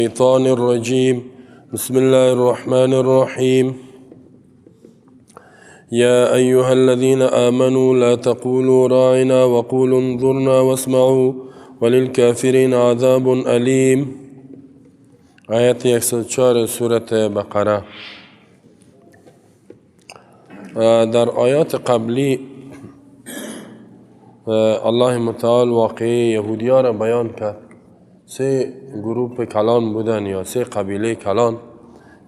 الشيطان الرجيم. بسم الله الرحمن الرحيم. يا أيها الذين آمنوا لا تقولوا راعنا وقولوا انظرنا واسمعوا وللكافرين عذاب أليم. آیت 104 سورة بقره. در آیات قبلی الله متعال واقعه یهودیان را بیان کرد. سه گروه کلان بودن یا سه قبیله کلان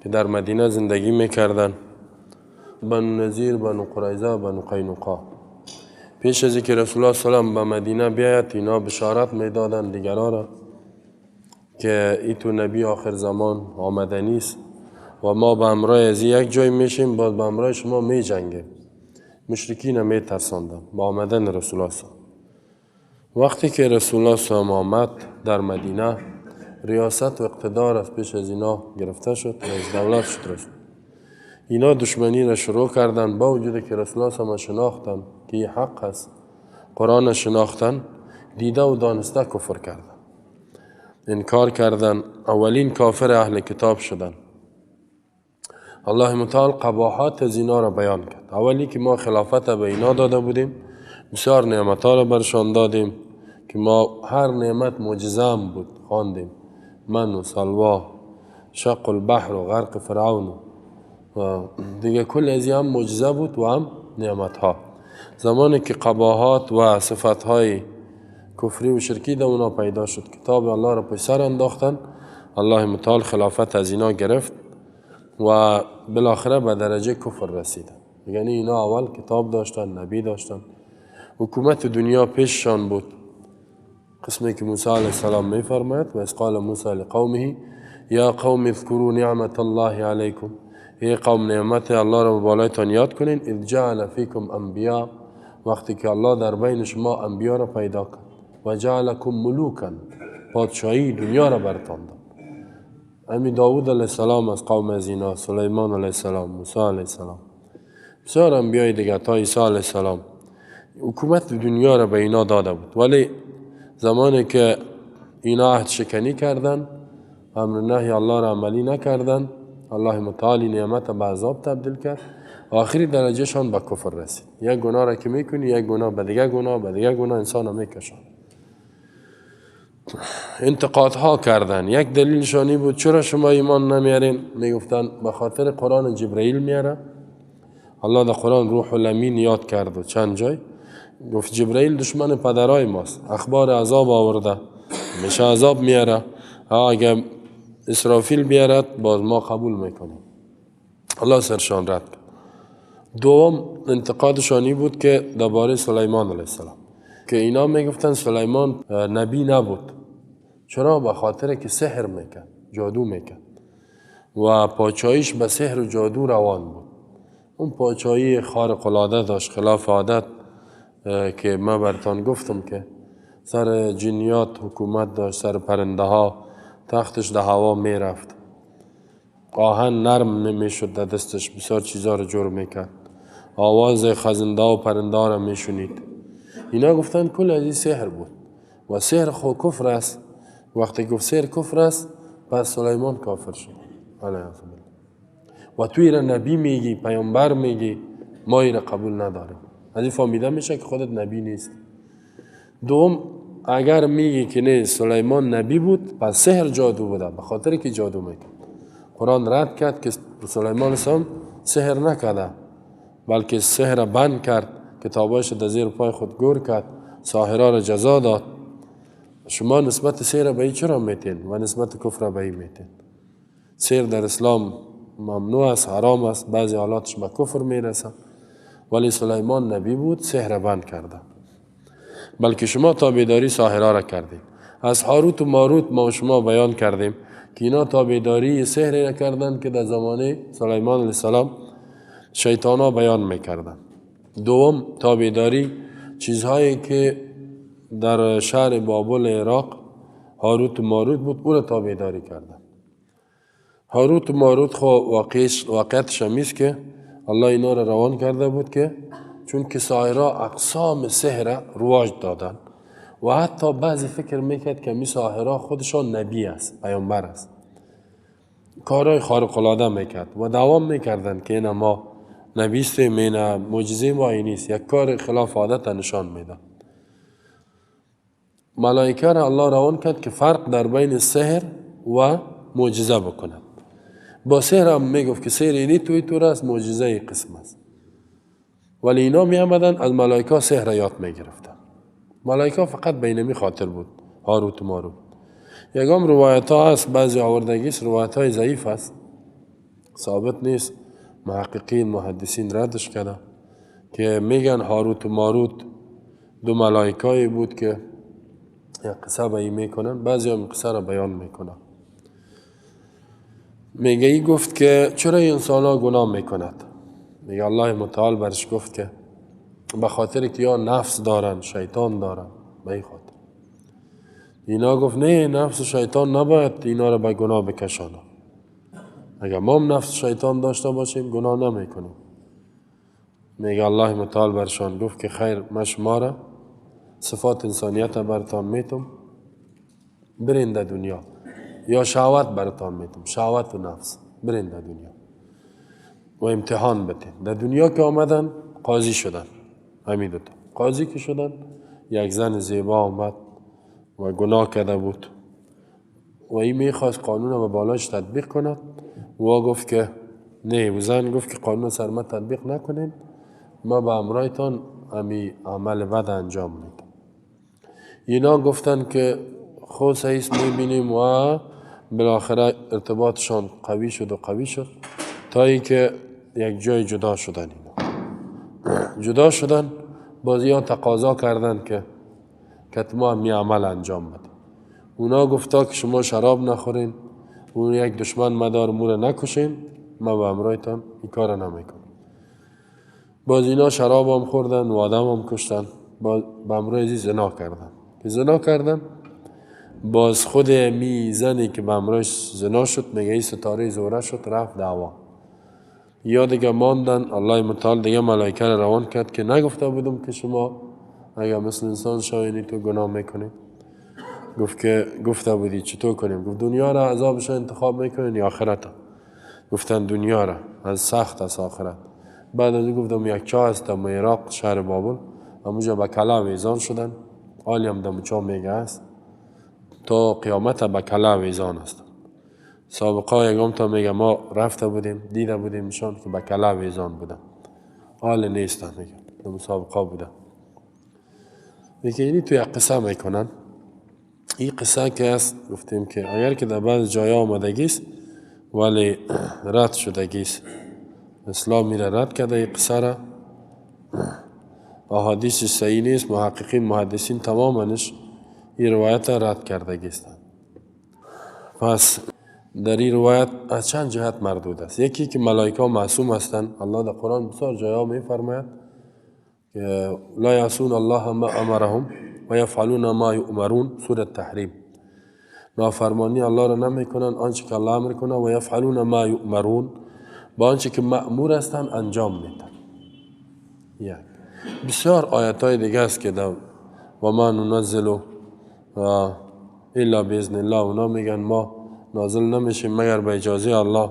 که در مدینه زندگی میکردن: بنو نضیر، بنو قریظه، بنو قینقاع. پیش از اینکه رسول الله صلی الله علیه و به مدینه بیاید، اینا بشارت میدادن دیگران را که ایتو نبی آخر زمان آمدنی است و ما به همراه از یک جای میشیم، باز به همراه شما میجنگیم. مشرکین میترساندن با آمدن رسول الله صلی الله علیه و. وقتی که رسول الله صلی الله علیه و آمد در مدینه، ریاست و اقتدار از پیش از اینا گرفته شد، رئیس دولت شد رسول. اینا دشمنی را شروع کردن، با وجود که رسول الله صلی الله علیه و شناختن که این حق است، قرآن شناختن، دیده و دانسته کفر کردن، انکار کردن، اولین کافر اهل کتاب شدن. الله متعال قباحات از اینا را بیان کرد. اولی که ما خلافت به اینا داده بودیم، بسیار نعمت ها را برشان دادیم که ما هر نعمت معجزه هم بود خواندیم: من و سلوا، شق البحر و غرق فرعون و دیگه کل از هم معجزه بود و هم نعمت ها. زمانی که قباحات و صفت های کفری و شرکی در اونا پیدا شد، کتاب الله را پشت سر انداختن، الله متعال خلافت از اینا گرفت و بالاخره به درجه کفر رسیدن. یعنی اینا اول کتاب داشتن، نبی داشتن، حکومت دنیا پیششان بود. قسمی که موسی علیه السلام میفرماید: و اذ قال موسی لقومه یا قوم اذکروا نعمت الله علیکم. ای قوم، نعمت الله را بالایتان یاد کنین. اذ جعل فیکم انبیا، وقتی که الله در بین شما انبیا را پیدا کرد. و جعلکم ملوکا، پادشاهی دنیا را برتان داد. امی داود علیه السلام از قوم از اینا، سلیمان علیه السلام، موسی علیه السلام، بسیار انبیای دیگه تا عیسی علیه السلام، حکومت دنیا را به اینا داده بود. ولی زمانی که اینا عهد شکنی کردن، امر نهی الله را عملی نکردن، الله متعالی نعمت به عذاب تبدیل کرد. آخری درجهشان به کفر رسید. یک گناه را که میکنی، یک گناه به دیگه گناه به دیگه گناه انسان میکشان. انتقادها کردن. یک دلیلشانی بود چرا شما ایمان نمیارین؟ میگفتن به خاطر قرآن جبرئیل میاره. الله در قرآن روح الامین یاد کرد و چند جای گفت جبرئیل دشمن پدرای ماست، اخبار عذاب آورده، میشه عذاب میاره، اگه اسرافیل بیارد باز ما قبول میکنیم. الله سرشان رد کرد. دوم انتقادشانی بود که درباره سلیمان علیه السلام، که اینا میگفتن سلیمان نبی نبود. چرا؟ به خاطر که سحر میکرد، جادو میکرد و پاچاییش به سحر و جادو روان بود. اون پاچایی خارق العاده داشت، خلاف عادت، که من برتان گفتم که سر جنیات حکومت داشت، سر پرنده ها، تختش در هوا میرفت، آهن نرم نمیشد در دستش، بسیار چیزا رو جور میکرد، آواز خزنده و پرنده ها رو میشنید. اینا گفتن کل از این سحر بود و سحر خو کفر است. وقتی گفت سحر کفر است، پس سلیمان کافر شد علیه السلام. و تو ایره نبی میگی، پیامبر میگی، ما ایره قبول نداریم. از این فهمیده میشه که خودت نبی نیست. دوم، اگر میگی که نه سلیمان نبی بود، پس سحر جادو بوده، به خاطر که جادو میکرد. قرآن رد کرد که سلیمان السلام سحر نکرده، بلکه سحر بند کرد، کتابایش در زیر پای خود گور کرد، ساحرا را جزا داد. شما نسبت سحر به این چرا میتین و نسبت کفر به این میتین؟ سحر در اسلام ممنوع است، حرام است، بعضی حالاتش به کفر میرسه، ولی سلیمان نبی بود، سحر بند کرده، بلکه شما تابعداری ساحرا را کردین. از هاروت و ماروت ما شما بیان کردیم که اینا تابعداری سحر را کردند که در زمانه سلیمان علیه السلام شیطانا بیان میکردند. دوم، تابعداری چیزهایی که در شهر بابل عراق هاروت و ماروت بود، او را تابعداری کردند. هاروت و ماروت خو واقعیتش همیست که الله اینا را روان کرده بود که چون که ساحرا اقسام سحر رواج دادن و حتی بعضی فکر میکرد که می ساحرا خودشان نبی است، پیامبر است. کارهای خارق العاده میکرد و دوام میکردن که اینا ما نبیستیم، اینا معجزه ما این نیست، یک کار خلاف عادت نشان میداد. ملائکه را الله روان کرد که فرق در بین سحر و معجزه بکند. با سحر هم میگفت که سحر اینی توی طور است، معجزه ای قسم است. ولی اینا می آمدن از ملائکه سحر یاد میگرفتن. ملائکه فقط به اینمی خاطر بود، هاروت و ماروت. یکم روایت ها هست، بعضی آوردگی است، روایت های ضعیف است، ثابت نیست، محققین محدثین ردش کردن که میگن هاروت و ماروت دو ملائکه بود که یک قصه به این میکنن، بعضی هم قصه را بیان میکنن. میگه ای گفت که چرا انسان ها گناه میکند؟ میگه الله متعال برش گفت که به خاطر که یا نفس دارن، شیطان دارن، به این خاطر. اینا گفت نه، نفس و شیطان نباید اینا را به گناه بکشانه. اگر ما هم نفس شیطان داشته باشیم گناه نمیکنیم. میگه الله متعال برشان گفت که خیر، من شما را صفات انسانیت برتان میتم، برین در دنیا، یا شهوت برتان میتم، شهوت و نفس، برین در دنیا و امتحان بدین. در دنیا که آمدن قاضی شدن، همین دوتا قاضی که شدن، یک زن زیبا آمد و گناه کرده بود و این میخواست قانون رو به بالاش تطبیق کند. و گفت که نه، و زن گفت که قانون سر من تطبیق نکنین، ما به امرایتان همی عمل بد انجام میدم. اینا گفتن که خود سعیس میبینیم و بالاخره ارتباطشان قوی شد و قوی شد تا اینکه یک جای جدا شدن. اینا جدا شدن، بازی ها تقاضا کردن که ما می عمل انجام بده. اونا گفتا که شما شراب نخورین، اون یک دشمن مدار مور نکشین، ما به امرایتان این کار نمیکنم. باز اینا شراب هم خوردن و آدم هم کشتن، به امرای زنا کردن. که زنا کردن، باز خود می زنی که به امرایش زنا شد، میگه این ستاره زهره شد، رفت دعوا. یا دیگه ماندن. الله متعال دیگه ملائکه را روان کرد که نگفته بودم که شما اگر مثل انسان شاینی تو گناه میکنی؟ گفت که گفته بودی چطور کنیم؟ گفت دنیا را عذابش انتخاب میکنین یا آخرت؟ گفتن دنیا را، از سخت از آخرت. بعد از گفتم یک چاه است در عراق شهر بابل، همونجا به کلا ویزان شدن، حالی هم در چاه میگه است، تا قیامت به کلا ویزان است. سابقا یکم تا میگه ما رفته بودیم دیده بودیم نشان که به کلا ویزان بودن، حال نیستن، میگه در مسابقه بودن. دیگه اینی توی قصه میکنن. این قصه که است گفتیم که اگر که در بعض جای آمدگی است ولی رد شدگی است، اسلام میره رد کرده این قصه را، احادیث صحیح نیست، محققین محدثین تمامنش این روایت را رد کردگی است. پس در این روایت از چند جهت مردود است. یکی که ملائکه معصوم هستند، الله در قرآن بسیار جایا میفرماید که لا یعصون الله ما امرهم و یفعلون ما یؤمرون، سوره تحریم. نافرمانی الله را نمیکنن، آنچه که الله امر کنه، و یفعلون ما یؤمرون، با آنچه که مأمور هستند انجام میدن. یک بسیار آیت های دیگه است که در و ما ننزل الا باذن الله، اونا میگن ما نازل نمیشیم مگر به اجازه الله،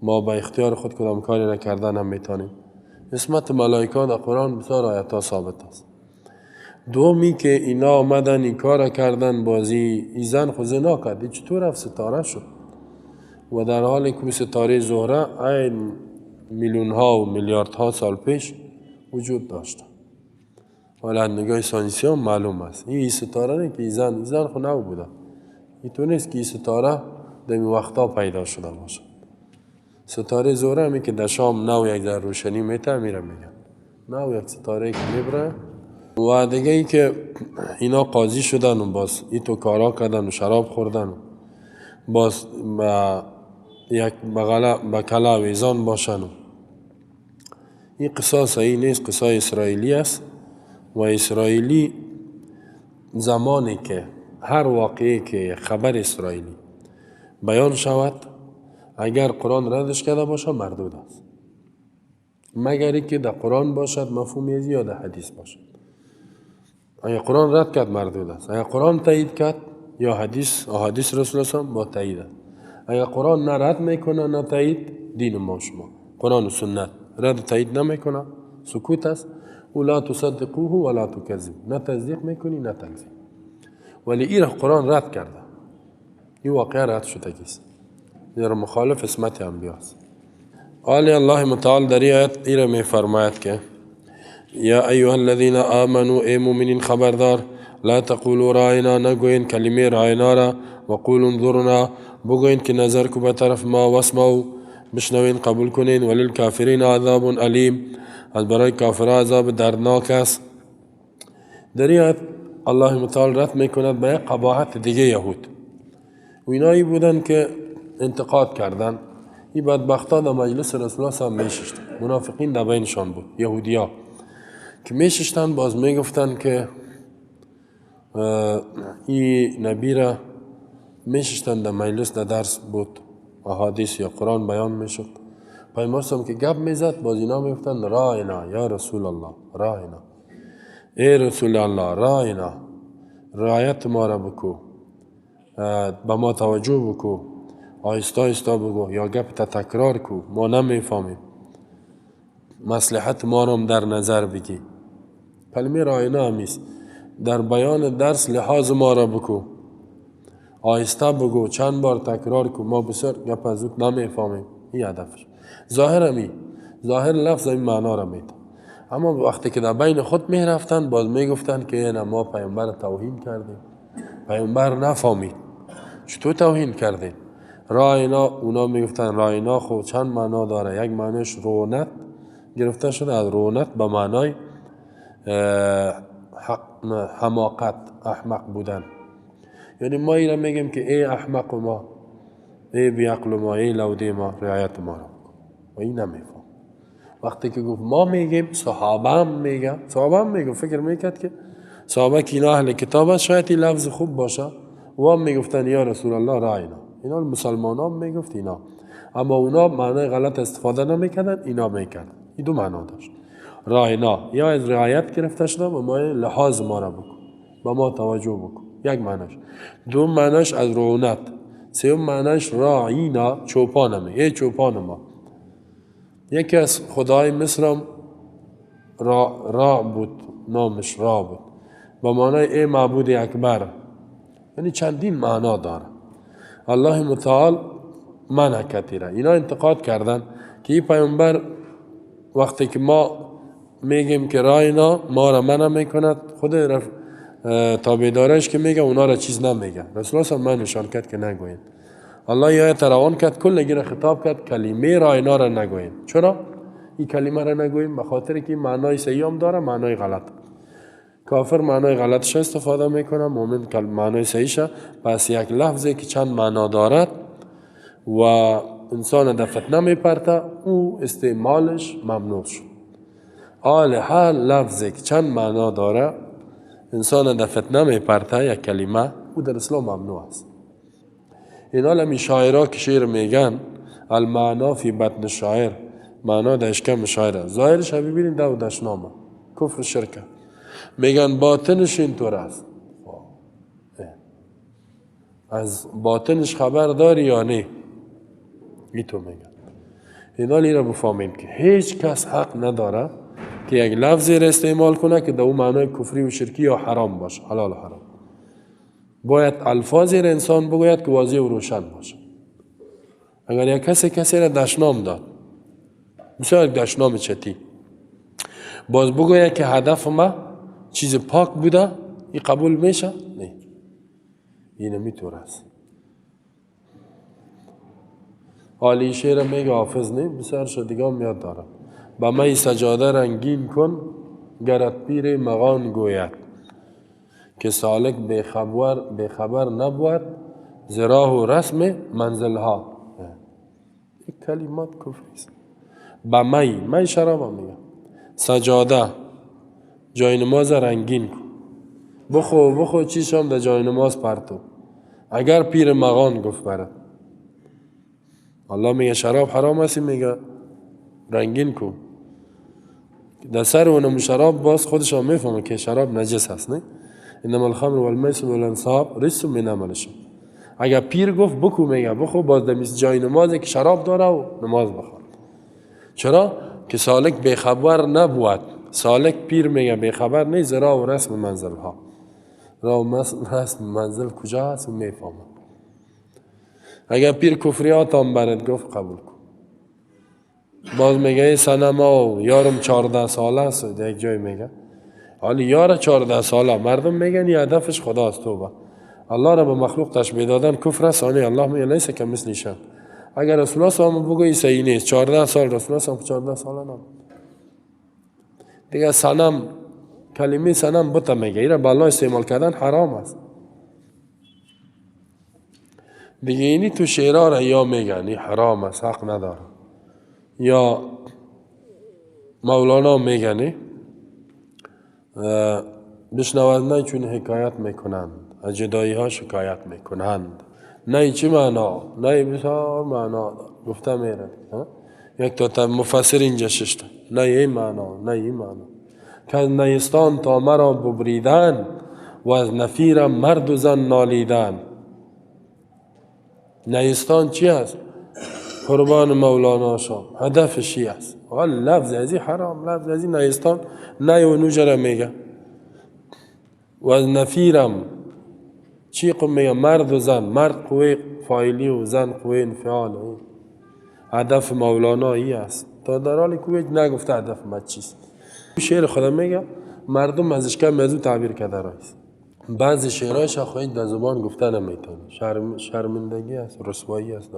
ما به اختیار خود کدام کاری را کردن هم میتونیم. اسمت ملائکه در قرآن بسیار آیت ها ثابت است. دومی که اینا آمدن این کار کردن، بازی ای زن خود زنا کرد، چطور رفت ستاره شد و در حال که ستاره زهره این میلیون ها و میلیارد ها سال پیش وجود داشت. حالا نگاه ساینسی هم معلوم است این ستاره نه که ای زن خود نو بوده، این تو نیست که این ستاره در این وقتا پیدا شده باشه. ستاره زهره همی که در شام نو یک در روشنی میته میره، میگن نو یک ستاره که میبره. و دیگه ای که اینا قاضی شدن و باز ای تو کارا کردن و شراب خوردن و باز با یک بغله کلا ویزان باشن. این قصه صحیح نیست، قصه اسرائیلی است و اسرائیلی زمانی که هر واقعی که خبر اسرائیلی بیان شود اگر قرآن ردش کرده باشه مردود است، مگر اینکه در قرآن باشد مفهوم یا در حدیث باشد. اگر قرآن رد کرد مردود است، اگر قرآن تایید کرد یا حدیث احادیث رسول الله با تایید است. اگر قرآن نه رد میکنه نه تایید، دین ما شما قرآن و سنت رد تایید نمیکنه، سکوت است. و لا تصدقوه ولا تکذب، نه تصدیق میکنی نه تکذیب. ولی این قرآن رد کرده، این واقعا رد شده است، زیرا مخالف عصمت انبیا است. آلی الله متعال در این آیت ایره میفرماید که یا ایها الذین آمنوا، ای مؤمنین خبردار، لا تقولوا راینا، نگوین کلمه راینا را، وقولوا انظرنا، بگوین که نظر کو به طرف ما، واسمعوا، بشنوین قبول کنین، وللکافرین عذاب الیم، از برای کافرها عذاب دردناک است. در این آیت الله متعال رد میکند به یک قباحت دیگه یهود. و اینایی بودن که انتقاد کردن. این بدبختان در مجلس رسول الله هم میششتن، منافقین در بینشان بود، یهودیا که میششتن باز میگفتن که این نبی را میششتن در مجلس، در درس بود، احادیث یا قرآن بیان میشد، پیامبر که گپ میزد باز اینا میگفتن راینا یا رسول الله، راینا ای رسول الله، راینا، رعایت ما را بکو، به ما توجه بکو، آهسته آهسته بگو یا گپ تا تکرار کو، ما نمیفهمیم، مصلحت ما را در نظر بگی. کلمه راینا همیست در بیان درس لحاظ ما را بکو، آهسته بگو، چند بار تکرار کو، ما بسیار گپ از اوت نمیفهمیم. این هدفش ظاهر همی، ظاهر لفظ این معنا را میده. اما وقتی که در بین خود میرفتن باز میگفتن که نه ما پیامبر توهین کردیم، پیامبر نفهمید، چطور توهین کردیم؟ راینا، اونا میگفتن راینا خب چند معنا داره، یک معنیش رونت گرفته شده از رونت به معنای حماقت، احمق بودن. یعنی ما اینا میگیم که ای احمق ما، ای بیعقل ما، ای لوده ما، رعایت ما رو بکن. و این نمیفهم. وقتی که گفت ما میگیم، صحابه هم میگه، صحابه هم میگه، فکر میکرد که صحابه که اینا اهل کتاب است شاید این لفظ خوب باشه، و هم میگفتن یا رسول الله راینا. اینا مسلمان هم میگفت اینا، اما اونا معنای غلط استفاده نمیکردن، اینا میکردن. این دو معنا داشت. راینا یا از رعایت گرفته شده و ما لحاظ ما را بکن، با ما توجه بکن، یک معناش. دو معناش از رونت. سوم معناش راعینا، چوپانمه، ای چوپان ما. یکی از خدای مصر را بود، نامش را بود، با معنای ای معبود اکبر. یعنی چندین معنا داره. الله متعال منع کتیره. اینا انتقاد کردن که این پیامبر وقتی که ما میگیم که راینا، ما را منع میکند، خود تابعدارش که میگه اونا را چیز نمیگه. رسول الله من نشان کرد که نگوین. الله یه آیت روان کرد، کل را خطاب کرد، کلمه راینا را نگوین. چرا این کلمه را نگوین؟ به خاطر که معنای صحیح هم داره، معنای غلط. کافر معنای غلطش استفاده میکنه، مؤمن معنای صحیحش. پس یک لفظی که چند معنا دارد و انسان در فتنه میپرته، او استعمالش ممنوع شد. آل هر لفظی که چند معنا داره انسان در فتنه میپرته، یک کلمه، او در اسلام ممنوع است. اینا لمی شاعرها که شعر میگن، المعنا فی بطن شاعر، معنا در اشکم شاعره، ظاهرش ببینید در دشنامه، کفر شرکه. میگن باطنش اینطور است. از باطنش خبر داری یا نه؟ ایتو میگن. اینا لی را بفهمیم که هیچ کس حق نداره که یک لفظی را استعمال کنه که در اون معنای کفری و شرکی یا حرام باشه، حلال و حرام. باید الفاظی را انسان بگوید که واضح و روشن باشه. اگر یک کسی را دشنام داد، بسیار دشنام چتی، باز بگوید که هدف ما چیز پاک بوده، این قبول میشه؟ نه، این نمیتونه است. عالی شعر میگه حافظ، نه بسیار شدیگه هم یاد دارم. به می سجاده رنگین کن گرت پیر مغان گوید، که سالک بخبر نبود ز راه و رسم منزلها. این کلمات کفری است. به می شراب هم میگه، سجاده جای نماز رنگین کن، بخو چیش هم در جای نماز پرتو، اگر پیر مغان گفت برد. الله میگه شراب حرام است، میگه رنگین کو. در سر اونم شراب باز خودش هم میفهمه که شراب نجس هست، نه؟ انما الخمر والمیسر والانصاب رجس من عمل الشیطان. اگر پیر گفت بکو میگه بخو، باز در جای نمازی که شراب داره و نماز بخوان. چرا؟ که سالک بیخبر نبود. سالک پیر میگه بیخبر نیست، راه و رسم منزل ها، راه و رسم منزل کجا هست و میفهمه. اگر پیر کفریات هم برد گفت قبول کن. باز میگه ای صنم و یارم 14 ساله است، یک جای میگه حالی یار 14 ساله، مردم میگن یه هدفش خداست، توبه الله را به مخلوق تشبیه دادن کفر است. آنی الله میگه لیس کمثله شیء. اگر رسول الله صلی الله علیه و صحیح نیست، 14 سال رسول الله صلی 14 ساله نم دیگه. صنم، کلمه صنم بت میگه، اینا به الله استعمال کردن حرام است دیگه. اینی تو شعرها را یا میگن این حرام است حق نداره، یا مولانا میگن بشنوند چون حکایت میکنند، از جدایی ها شکایت میکنند. نه چی معنا، نه بسیار معنا گفته میره. یک تا مفسر اینجا ششته، نه این معنا، نه این معنا، که از نیستان تا مرا ببریدن و از نفیرم مرد و زن نالیدن. نیستان چی است؟ قربان مولانا شام، هدفش چی است؟ لفظ ازی حرام، لفظ ازی نیستان نه و نوجره میگه. و از نفیرم چی قم میگه؟ مرد و زن، مرد قوه فاعلی و زن قوه انفعال. هدف مولانا ای است. تا در حالی که نگفته هدف ما چیست. شعر خدا میگه مردم ازش کم از او تعبیر کرده است. بعضی شعرهایش خواهید در زبان گفته نمیتونی، شرمندگی است، رسوایی است.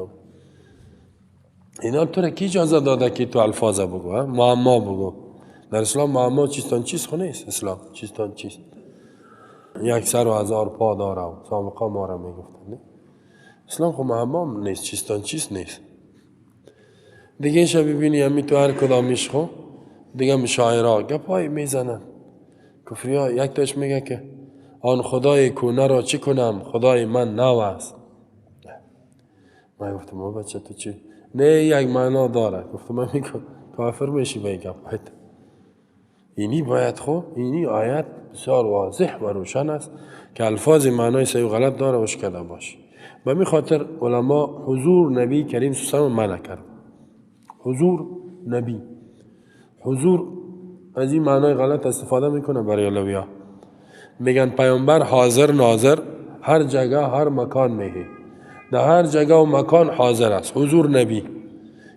اینا تو را کی اجازه داده که تو الفاظ بگو، معما بگو؟ در اسلام معما چیستان چیز خو نیست. اسلام چیستان چیست؟ یک سر و هزار پا داره و سابقا ما را میگفتن. اسلام خو معما نیست، چیستان چیز نیست دیگه. ایشا ببینی همی تو هر کدامیش خو دیگه مشاعرها گپای میزنن کفری ها. یک تاش میگه که آن خدای کونه را چی کنم، خدای من نو است. من گفتم ما بچه تو چی؟ نه یک معنا داره. گفتم من میگم کافر میشی به گپ. اینی باید خو اینی آیت بسیار واضح و روشن است که الفاظ معنای صحیح و غلط داره و شکده باشه. به می خاطر علما حضور نبی کریم صلی الله علیه و منع کرد. حضور نبی، حضور از این معنای غلط استفاده میکنه برای علویا. میگن پیامبر حاضر ناظر، هر جگه هر مکان میگه، در هر جگه و مکان حاضر است. حضور نبی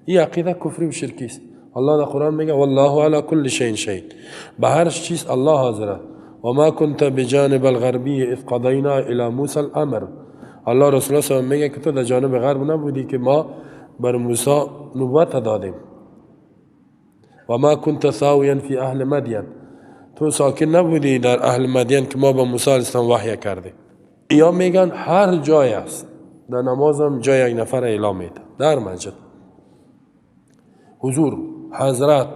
این عقیده کفری و شرکی است. الله در قرآن میگه والله علی کل شیء شهید، به هر چیز الله حاضر است. و ما كنت بجانب الغربی اذ قضینا الی موسی الامر. الله رسول الله صلی الله علیه و میگه که تو در جانب غرب نبودی که ما بر موسی نبوت دادیم. و ما كنت ثاویا فی اهل مدین، تو ساکن نبودی در اهل مدین که ما به موسی علیه السلام وحی کردیم. یا میگن هر جای است، در نمازم جای یک نفر اعلام میده در مسجد. حضور حضرت،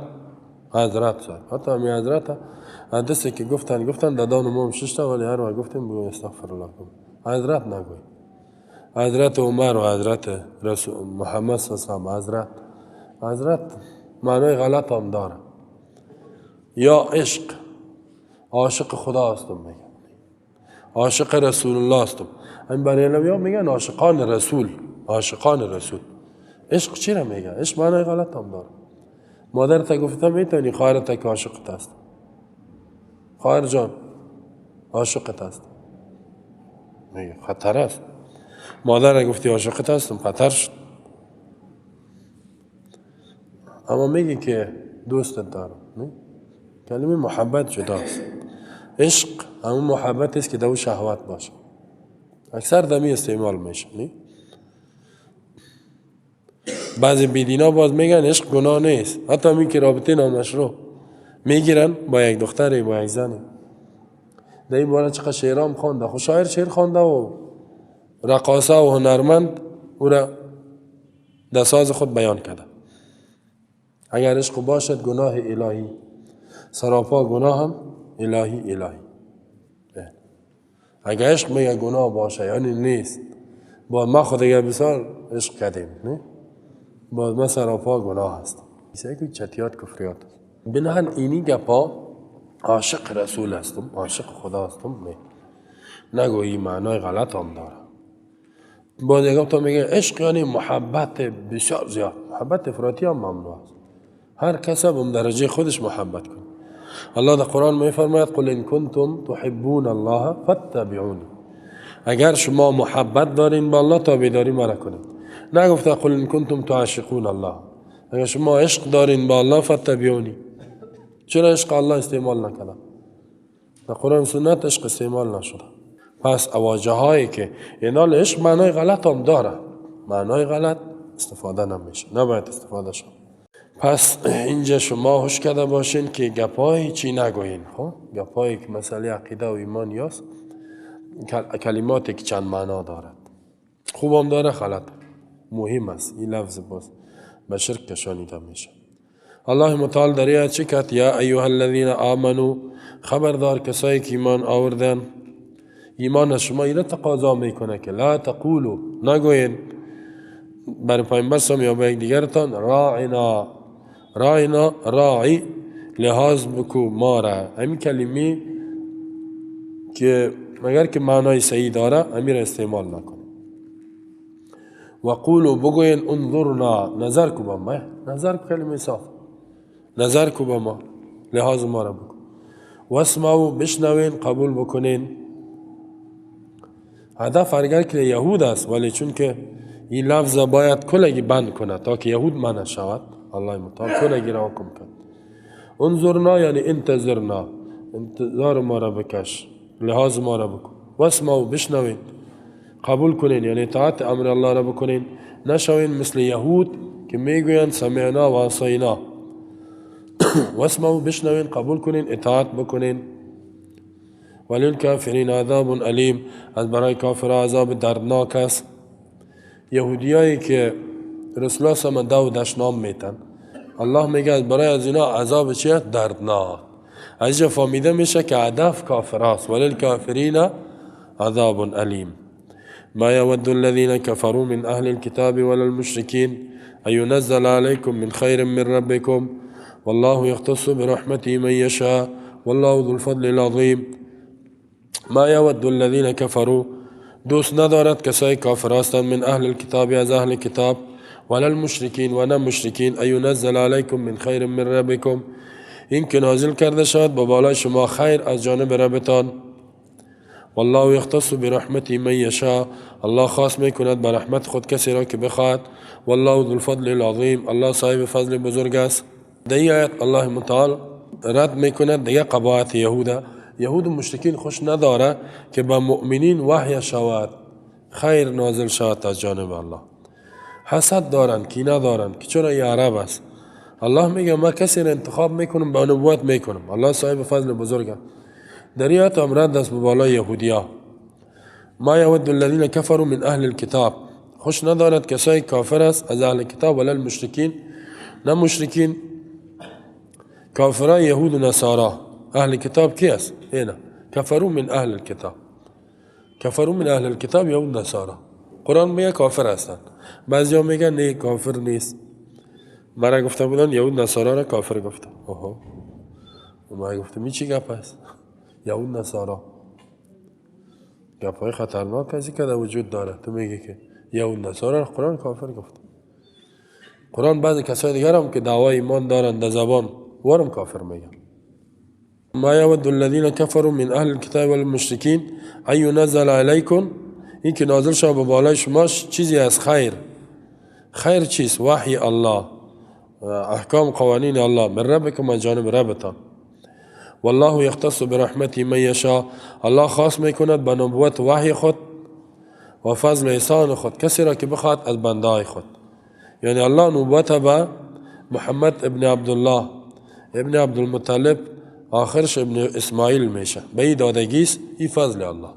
حضرت صاحب، حتی همی حضرت حدثی که گفتن گفتن دادان ما ششتا، ولی هر وقت گفتیم بگو استغفر الله کن، حضرت نگوی. حضرت عمر و حضرت رسول محمد صلی الله علیه و حضرت، حضرت معنای غلط هم داره. یا عشق، عاشق خدا هستم میگن، عاشق رسول الله هستم. این برای علویا میگن عاشقان رسول، عاشقان رسول. عشق چی را میگن؟ عشق معنای غلط هم داره. مادرت گفته میتونی خواهرت که عاشقت است، خواهر جان عاشقت است، میگه خطر است. مادر گفتی عاشقت هستم، خطر شد. اما میگه که دوستت دارم، کلمه محبت جداست. عشق همون محبت است که دو شهوت باشه، اکثر دمی استعمال میشه. بعضی بیدینا باز میگن عشق گناه نیست، حتی همین که رابطه نامشروع میگیرن با یک دختری با یک زنی. در این باره چقدر شعرام خوانده، خب شاعر شعر خوانده و رقاصه و هنرمند او را در ساز خود بیان کرده. اگر عشق باشد گناه الهی، سراپا گناه هم الهی الهی. اگر عشق میگه گناه باشه یعنی نیست. با ما خود اگر بسیار عشق کردیم، نه؟ با ما سراپا گناه هست. که چتیات کفریات است. بناهن اینی گپا عاشق رسول هستم، عاشق خدا هستم، نه نگویی معنای غلط هم داره. باز یکم تا میگه عشق یعنی محبت بسیار زیاد. محبت افراطی هم ممنوع است. هر کس به درجه خودش محبت کنه. الله در قرآن میفرماید قل ان کنتم تحبون الله فاتبعونی. اگر شما محبت دارین با الله تابعداری مرا کنید. نگفته قل ان کنتم تعشقون الله. اگر شما عشق دارین با الله فاتبعونی. چرا عشق الله استعمال نکردم؟ در قرآن سنت عشق استعمال نشده. پس اواجه هایی که اینال عشق معنای غلط هم داره، معنای غلط استفاده نمیشه، نباید استفاده شد. پس اینجا شما هوش کرده باشین که گپای چی نگوین. خب گپایی که مسئله عقیده و ایمان یاست، کلماتی که چند معنا دارد، خوب هم داره غلط، مهم است. این لفظ باز به شرک کشانیده میشه. الله متعال در آیت چه کرد؟ یا ایها الذین آمنو، خبردار کسایی که ایمان آوردن. ایمان از شما اینو تقاضا میکنه که لا تقولو، نگوین بر پیامبر صلی یا به یکدیگرتان راعنا. راعنا، راعی لحاظ بکو ما را. همین کلمه که مگر که معنای صحیح داره امیر استعمال نکنه. و قولو بگوین انظرنا، نظر کو به ما. نظر کو کلمه صاف، نظر کو به ما، لحاظ ما را بکن. واسمعوا، بشنوین، قبول بکنین. هدف اگر که یهود است، ولی چون که این لفظ باید کلگی بند کنه تا که یهود منع شود، الله متعال کلگی را حکم کرد. انظرنا یعنی انتظرنا، انتظار ما را بکش، لحاظ ما را بکن. واسمعوا، بشنوین، قبول کنین، یعنی اطاعت امر الله را بکنین. نشوین مثل یهود که میگویند سمعنا و عصینا. واسمعوا، بشنوین، قبول کنین، اطاعت بکنین. وللکافرین عذاب الیم، از برای کافر عذاب دردناک است. یهودیایی که رسول الله صلی الله علیه و دشنام میتن، الله میگه از برای از اینا عذاب چیه؟ دردناک. از اینجا فهمیده میشه که هدف کافر است. وللکافرین عذاب الیم. ما يود الذين كفروا من أهل الكتاب ولا المشركين أن ينزل عليكم من خير من ربكم والله يختص برحمته من يشاء والله ذو الفضل العظيم. ما يود الذين كفروا، دوست ندارد کسای کافر هستند، من اهل الكتاب، از اهل کتاب، ولا المشرکین و نه مشرکین، ان ينزل علیکم من خیر من ربکم، این که نازل کرده شود به بالای شما خیر از جانب ربتان. والله یختص برحمته من یشاء، الله خاص میکند به رحمت خود کسی را که بخواهد. والله ذو الفضل العظیم، الله صاحب فضل بزرگ است. در این آیت الله متعال رد میکند دیگه قباحت یهوده. یهود و مشرکین خوش نداره که به مؤمنین وحی شود، خیر نازل شود از جانب الله. حسد دارند، کینه دارند که چرا این عرب است. الله میگه ما کسی را انتخاب میکنم، به نبوت میکنم. الله صاحب فضل بزرگ است. در این آیت هم رد است به بالای یهودیا. ما یود الذین کفروا من اهل الکتاب، خوش ندارد کسایی کافر است از اهل کتاب، ولا المشرکین، نه مشرکین، کافرای یهود و نصارا. اهل کتاب کی است؟ اینا کفروا من اهل الکتاب، کفروا من اهل الکتاب یهود نصارا. قرآن میگه کافر هستند، بعضیا میگن نه کافر نیست. مرا گفته بودن یهود نصارا را کافر گفته. اوه، ما گفتم این چی گپ است؟ یهود نصارا گپ های خطرناک از که در وجود داره. تو میگی که یهود نصارا را قرآن کافر گفته. قرآن بعضی کسای دیگر هم که دعوای ایمان دارن در زبان وارم کافر میگن. ما يود الذين كفروا من اهل الكتاب والمشركين ان ينزل عليكم، این که نازل شود به بالای شما چیزی از خیر. خیر چیست؟ وحی الله، احکام قوانین الله، من ربکم، از جانب ربتان. والله یختص برحمته من یشاء، الله خاص میکند به نبوت وحی خود و فضل احسان خود کسی را که بخواد از بنده خود. یعنی الله نبوت به محمد ابن عبدالله ابن عبدالمطلب آخرش ابن اسماعیل میشه، به این دادگیست، این فضل الله.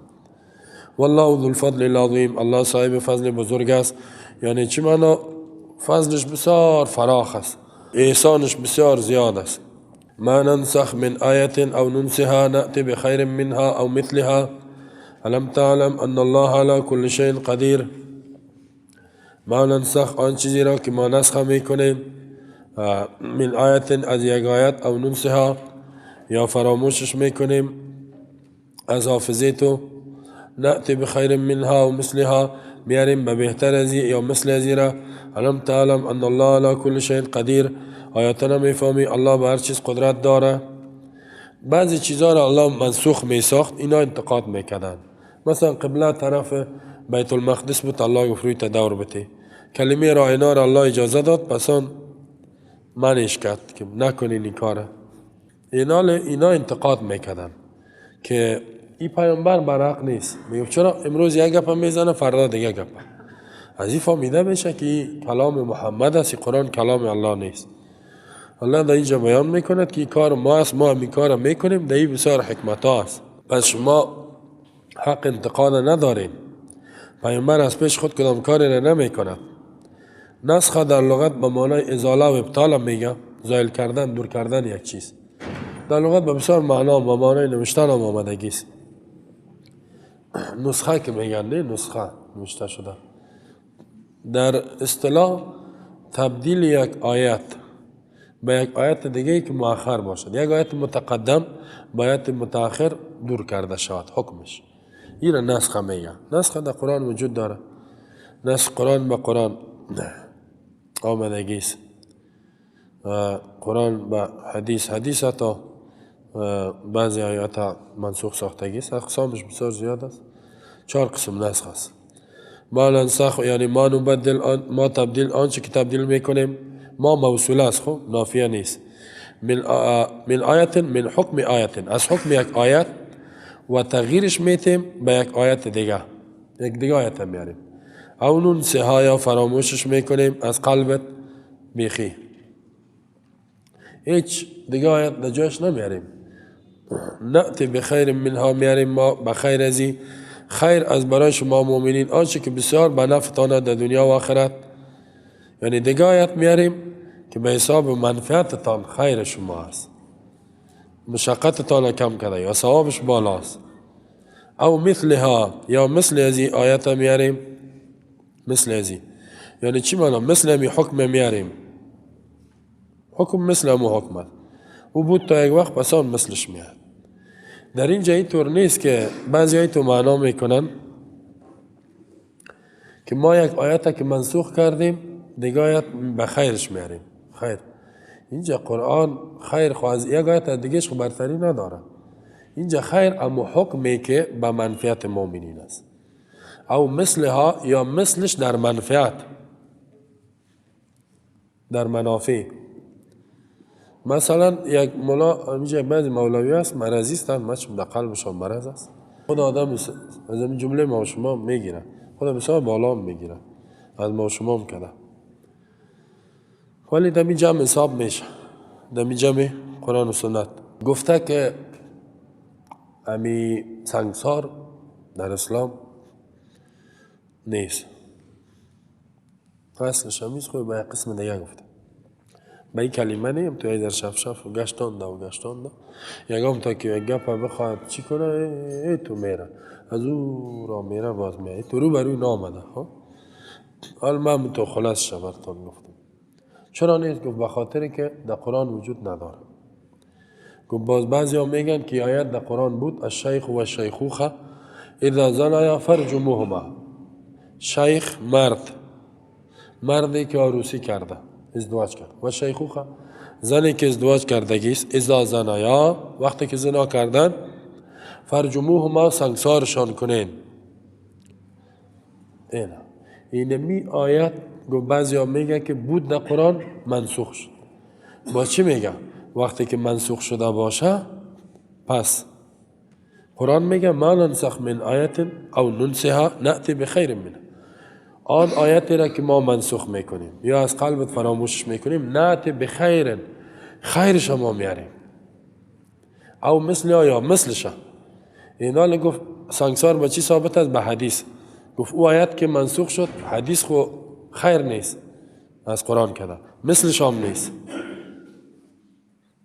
والله ذو الفضل العظیم، الله صاحب فضل بزرگ است. یعنی چی معنا؟ فضلش بسیار فراخ است، احسانش بسیار زیاد است. ما ننسخ من آیة او ننسها نأتی بخیر منها او مثلها الم تعلم ان الله على كل شیء قدیر. ما ننسخ، آن چیزی را که ما نسخ میکنیم، من آیت، از یک آیت، او ننسها، یا فراموشش میکنیم از حافظه تو، نأتی بخیر منها و مثلها، میاریم به بهتر از یا مثل از را. الم تعلم ان الله علی کل شیء قدیر، آیا تو نمیفهمی الله به هر چیز قدرت داره؟ بعضی چیزها را الله منسوخ میساخت، اینا انتقاد میکردن. مثلا قبله طرف بیت المقدس بود، الله گفت روی تدور بده. کلمه راینا را الله اجازه داد، پس آن منش کرد که نکنین این کاره. اینا انتقاد میکردن که این پیامبر برحق نیست. میگفت چرا امروز یک گپ میزنه فردا دیگه گپ. از این فهمیده میشه که این کلام محمد است، قرآن کلام الله نیست. الله در اینجا بیان میکند که این کار ما است، ما این کار میکنیم، در این بسیار حکمت ها است. پس شما حق انتقاد ندارین. پیامبر از پیش خود کدام کاری را نمیکند. نسخ در لغت به معنای ازاله و ابطال میگه، زایل کردن، دور کردن یک چیز. در لغت به بسیار معنا و معنای نوشتن هم آمدگی است. نسخه که میگن، نه نسخه نوشته شده. در اصطلاح تبدیل یک آیت به یک آیت دیگه که مؤخر باشد، یک آیت متقدم به آیت متأخر دور کرده شود حکمش، این را نسخه میگن. نسخه در قرآن وجود داره، نسخ قرآن به قرآن آمدگی است، قرآن به حدیث، حدیث حتی بعضی آیات منسوخ ساختگی است. اقسامش بسیار زیاد است، 4 قسم نسخ است. ما ننسخ یعنی ما نبدل آن، ما تبدیل آنچه که تبدیل میکنیم، ما موصوله است، خب نافیه نیست. من آیت، من حکم آیت، از حکم یک آیت و تغییرش میتیم به یک آیت دیگه، یک دیگه آیت میاریم. او ننسها یا فراموشش میکنیم از قلبت بیخی، هیچ دیگه آیت در جایش نمیاریم. نأتی بخیر منها، میاریم ما بخیر ازی، خیر از برای شما مؤمنین، آنچه که بسیار به نفعتان در دنیا و آخرت. یعنی دیگه آیت میاریم که به حساب منفعتتان خیر شما است، مشقتتان کم کرده یا ثوابش بالاست. او مثلها یا مثل ازی آیت میاریم، مثل ازی یعنی چی معنا؟ مثل امی حکم میاریم، حکم مثل امو حکم است. او بود تا یک وقت پس آن مثلش میاد. در اینجا اینطور نیست که بعضی های تو معنا میکنن که ما یک آیت که منسوخ کردیم دیگه آیت به خیرش میاریم. خیر اینجا قرآن خیر خو از یک آیت دیگهش خو برتری نداره. اینجا خیر اما حکمی که به منفعت مؤمنین است، او مثلها یا مثلش در منفعت، در منافع. مثلا یک مولا، اینجا بعضی مولوی است مرضی هستند، مچم در قلبشان مرض است. خود آدم از این جمله ما شما میگیره، خود بسیار بالا میگیره از ما شما هم کرده، ولی دمی جمع حساب میشه، دمی جمع قرآن و سنت. گفته که امی سنگسار در اسلام نیست، اصلش همیز خود به یک قسم دیگه گفته، به این کلمه نیم توی در شف شف و گشتانده و گشتانده یکم تا که یک گپ بخواهد چی کنه، ای تو میره از او را میره باز میره تو رو بروی نامده. خب حال من تو خلاص شبرتان گفتم چرا نیست؟ گفت به خاطر که در قرآن وجود نداره. گفت باز بعضی ها میگن که آیت در قرآن بود، الشیخ و الشیخوخه اذا زنیا فرجموهما. شیخ مرد، مردی که عروسی کرده ازدواج کرد، و شیخوخه زنی که ازدواج کردگیست، اذا زنیا وقتی که زنا کردن، فرجموهما سنگسارشان کنین. اینمی آیت گفت بعضی ها میگه که بود در قرآن منسوخ شد. با چی میگه؟ وقتی که منسوخ شده باشه پس قرآن میگه ما ننسخ من آیت او ننسها نأتی بخیر منها. آن آیتی را که ما منسوخ میکنیم یا از قلبت فراموشش میکنیم، نأتی بخیر، خیر شما میاریم، او مثل یا مثلش. اینا گفت سنگسار با چی ثابت است؟ به حدیث. گفت او آیت که منسوخ شد حدیث خو خیر نیست از قرآن کرده، مثلش هم نیست.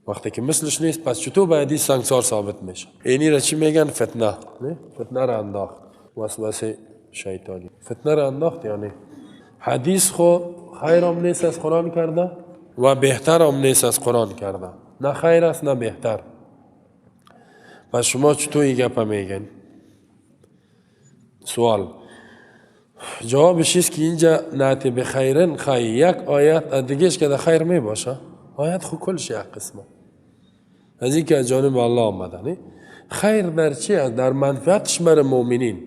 وقتی که مثلش نیست پس چطور به حدیث سنگسار ثابت میشه؟ اینی را چی میگن؟ فتنه. نه؟ فتنه را انداخت، وسوسه شیطانی فتنه را انداخت. یعنی حدیث خو خیر هم نیست از قرآن کرده و بهتر هم نیست از قرآن کرده، نه خیر است نه بهتر. پس شما چطور این گپه میگن؟ سوال جوابش است که اینجا نأتی بخیرن خیر یک آیت دیگهش که در خیر می باشه. آیت خو کلش یک قسمه از این که از جانب الله آمده. نه خیر در چی است؟ در منفعتش بر مؤمنین.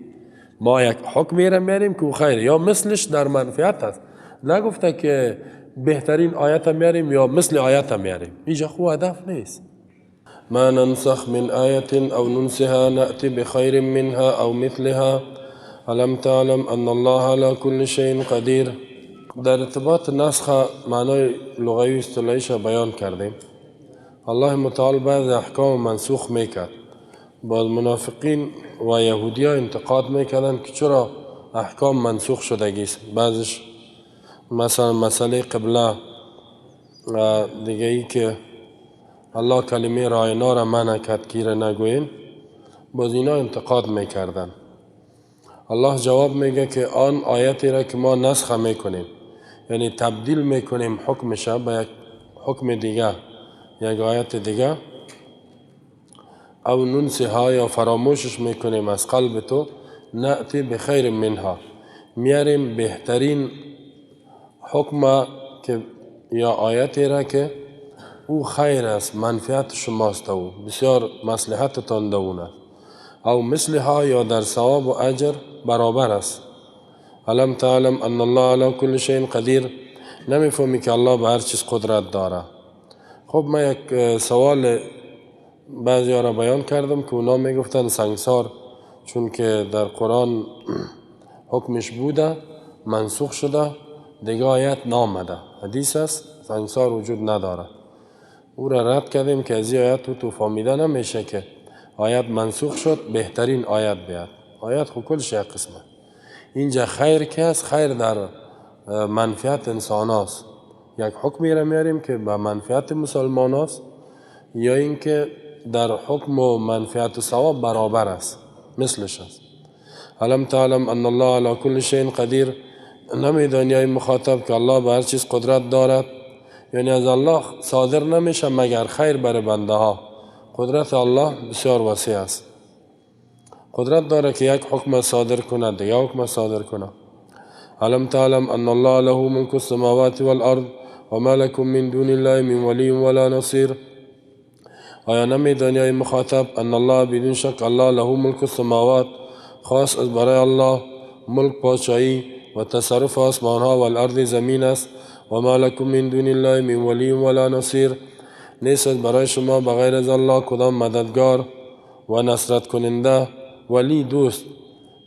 ما یک حکمی را میاریم که خیر یا مثلش در منفعت است. نگفته که بهترین آیت میاریم یا مثل آیت میاریم. اینجا خو هدف نیست. ما ننسخ من آیة او ننسها نأتی بخیر منها او مثلها الم تعلم ان الله على كل شيء قدیر. در ارتباط نسخ معنای لغوی اصطلاحیش بیان کردیم. الله متعال بعض احکام منسوخ میکرد. بعض منافقین و یهودی ها انتقاد میکردن که چرا احکام منسوخ شدگی است. بعضش مثلا مسئله قبله، دیگه ای که الله کلمه راینا را منع کرد که را نگوین، باز اینا انتقاد میکردن. الله جواب میگه که آن آیتی را که ما نسخ میکنیم، یعنی تبدیل میکنیم حکمش به یک حکم دیگه، یک آیت دیگه، او ننسها یا فراموشش میکنیم از قلب تو، نأتی بخیر منها، میاریم بهترین حکم که یا آیتی را که او خیر است، منفعت شماست او بسیار مصلحتتان دونه، او مثلها یا در ثواب و اجر برابر است. الم تعلم ان الله علی کل شیء قدیر. نمیفهمی که الله به هر چیز قدرت داره. خب من یک سوال بعضی ها را بیان کردم که اونا میگفتن سنگسار چون که در قرآن حکمش بوده منسوخ شده دیگه آیت نامده، حدیث است سنگسار وجود نداره. او را رد کردیم که از این آیت تو فهمیده نمیشه که آیت منسوخ شد بهترین آیت بیاد. آیت خو کلش یک قسمه. اینجا خیر که است، خیر در منفعت انسان است. یک حکمی را میاریم که به منفعت مسلمان است یا اینکه در حکم و منفعت و ثواب برابر است، مثلش است. الم تعلم ان الله علی کل شیء قدیر. نمیدانی ای مخاطب که الله به هر چیز قدرت دارد، یعنی از الله صادر نمیشه مگر خیر بر بنده ها. قدرت الله بسیار وسیع است، قدرت داره که یک حکم صادر کند دیگه حکم صادر کنه. الم تعلم ان الله له ملک السماوات والارض وما لكم من دون الله من ولی ولا نصیر. آیا نمیدانی ای مخاطب ان الله بدون شک الله له ملک السماوات، خاص از برای الله ملک پادشاهی و تصرف آسمان ها و الارض زمین است. و ما لكم من دون الله من ولی ولا نصیر. نیست برای شما بغیر از الله کدام مددگار و نصرت کننده، ولی دوست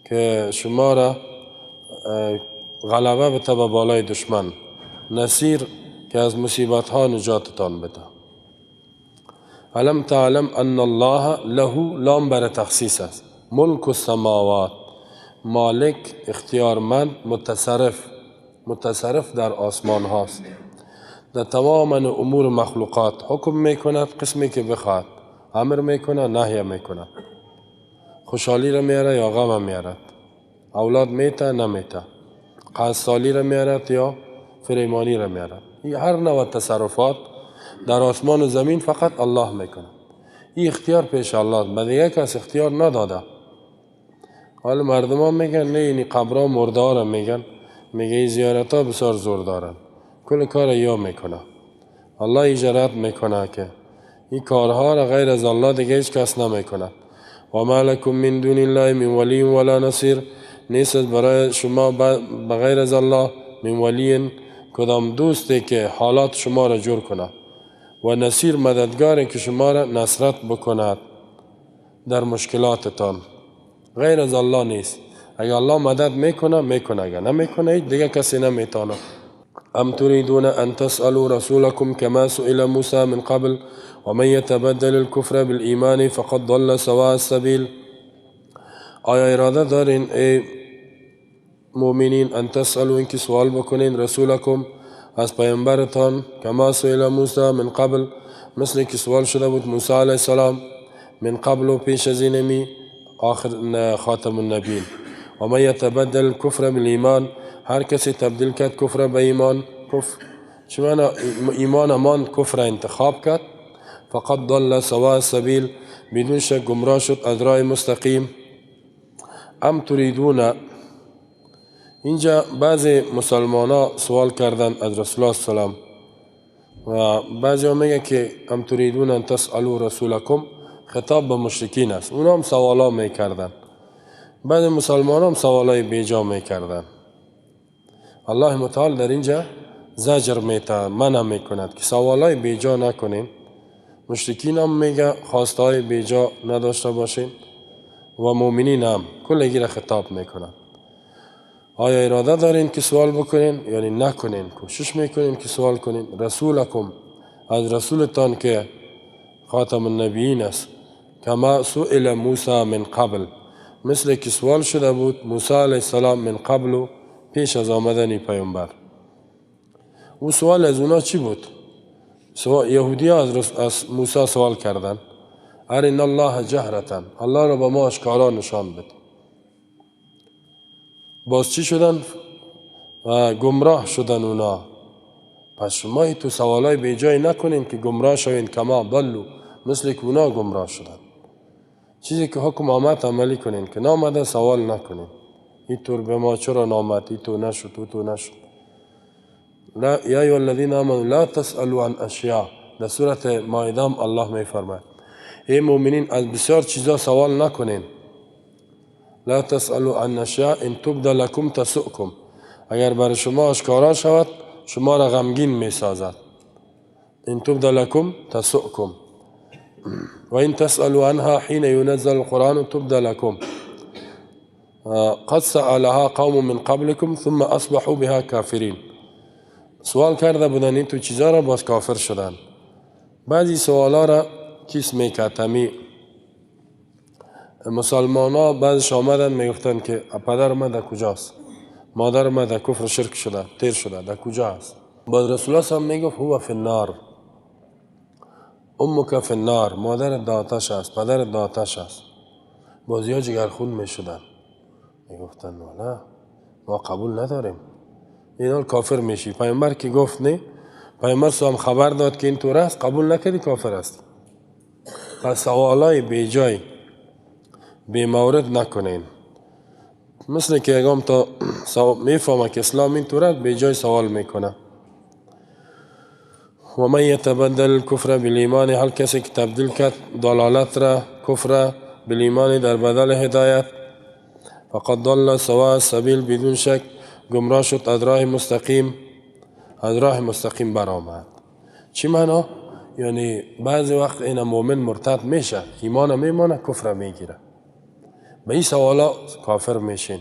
که شما را غلبه بده به بالای دشمن، نصیر که از مصیبت ها نجاتتان بده. الم تعلم ان الله له، لام بر تخصیص است، ملک السماوات، مالک، اختیارمند، متصرف، متصرف در آسمان هاست، در تمام امور مخلوقات حکم میکند قسمی که بخواد، امر میکنه، نهی میکنه، خوشحالی را میاره یا غم میاره، اولاد میته نمیته، قصالی را میاره یا فریمانی را میاره. هر نوع تصرفات در آسمان و زمین فقط الله میکنه. این اختیار پیش الله، به دیگه کس اختیار نداده. حالا مردم ها میگن نه اینی قبرها مرده ها را میگن، میگه این زیارت ها بسیار زور دارن، کل کار یا میکنه. الله اجرات میکنه که این کارها را غیر از الله دیگه هیچ کس نمیکنه. و ما لکم من دون الله من ولی ولا نصیر. نیست برای شما بغیر از الله من ولی، کدام دوستی که حالات شما را جور کنه، و نصیر مددگاری که شما را نصرت بکند در مشکلاتتان، غیر از الله نیست. اگر الله مدد میکنه میکنه، اگر نمیکنه هیچ دیگه کسی نمیتونه. ام تريدون ان تسألوا رسولكم كما سئل موسى من قبل ومن يتبدل الكفر بالإيمان فقد ضل سواء السبيل. آیا اراده دارین ای مؤمنین ان تسألوا، اینکه سوال بکنین رسولکم از پیامبرتان، کما سئل موسی من قبل، مثل که سوال شده بود موسی علیه السلام، من قبل و پیش از اینمی آخر خاتم النبیین. و من یتبدل الكفر بالایمان، هر کسی تبدیل کرد کفر به ایمان، کفر چون ایمان مان کفر انتخاب کرد، فقد ضل سواء السبیل، بدون شک گمراه شد از راه مستقیم. ام تريدون، اینجا بعضی مسلمان ها سوال کردن از رسول الله سلام و بعضی ها میگه که ام تریدون ان تسألوا رسولکم، خطاب به مشرکین است. اونا هم سوالا میکردن، بعضی مسلمان هم سوالای بیجا میکردن. الله متعال در اینجا زجر میته، منع میکند که سوالای بیجا نکنین. مشرکین هم میگه خواستهای بیجا نداشته باشین و مؤمنین هم کلگی را خطاب میکنند. آیا اراده دارین که سوال بکنین؟ یعنی نکنین، کوشش میکنین که سوال کنین. رسولکم، از رسولتان که خاتم النبیین است، کما سئل موسی من قبل، مثل که سوال شده بود موسی علیه السلام من قبل، پیش از آمدن پیامبر. او سوال از اونا چی بود؟ یهودی ها از موسی سوال کردن، ارنا الله جهرة، الله را به ما آشکارا نشان بده. باز چی شدن؟ گمراه شدن اونا. پس شما تو سوالای بی جای نکنین که گمراه شوین، کما ضلوا، مثل که اونا گمراه شدن. چیزی که حکم آمد عملی کنین، که نامده سوال نکنین. این طور به ما چرا نامد، این تو نشد، او تو نشد. لا یا ایها الذین آمنوا لا تسألوا عن اشیاء، در سورة مائده هم الله میفرماید ای مؤمنین از بسیار چیزا سوال نکنین. لا تسألوا عن اشیاء ان تبد لکم تسؤکم، اگر بر شما آشکارا شود شما را غمگین میسازد. ان تبد لکم تسؤکم و ان تسألوا عنها حين ينزل القرآن تبد لكم قد سألها قوم من قبلكم ثم اصبحوا بها کافرین. سوال کرده بودن این تو چیزا را، باز کافر شدن. بعضی سوالا را کیس میکتمی مسلمان ها بعضش آمدن میگفتن که پدر ما در کجاست، مادر ما در کفر شرک شده، تیر شده، در کجا است؟ بعد رسول الله هم میگفت هو فی النار، امک فی النار، مادر در آتش است، پدر در آتش است. بازی ها جگرخون میشدن، میگفتن نه ما قبول نداریم، اینا کافر میشی. پیامبر که گفت نه، پیامبر هم خبر داد که این طور است، قبول نکردی کافر است. پس سوالای بی جای بی مورد نکنین. مثل که اگام تا میفهمه که اسلام این طور است، بی جای سوال میکنه. و من یتبدل الکفر بالایمان، هر کسی که تبدیل کرد ضلالت را، کفر بالایمان در بدل هدایت، فقد ضل سواء السبیل، بدون شک گمراه شد از راه مستقیم، از راه مستقیم برآمد. چی معنا؟ یعنی بعضی وقت این مؤمن مرتد میشه، ایمان میمانه، کفر میگیره. به این سوالا کافر میشین.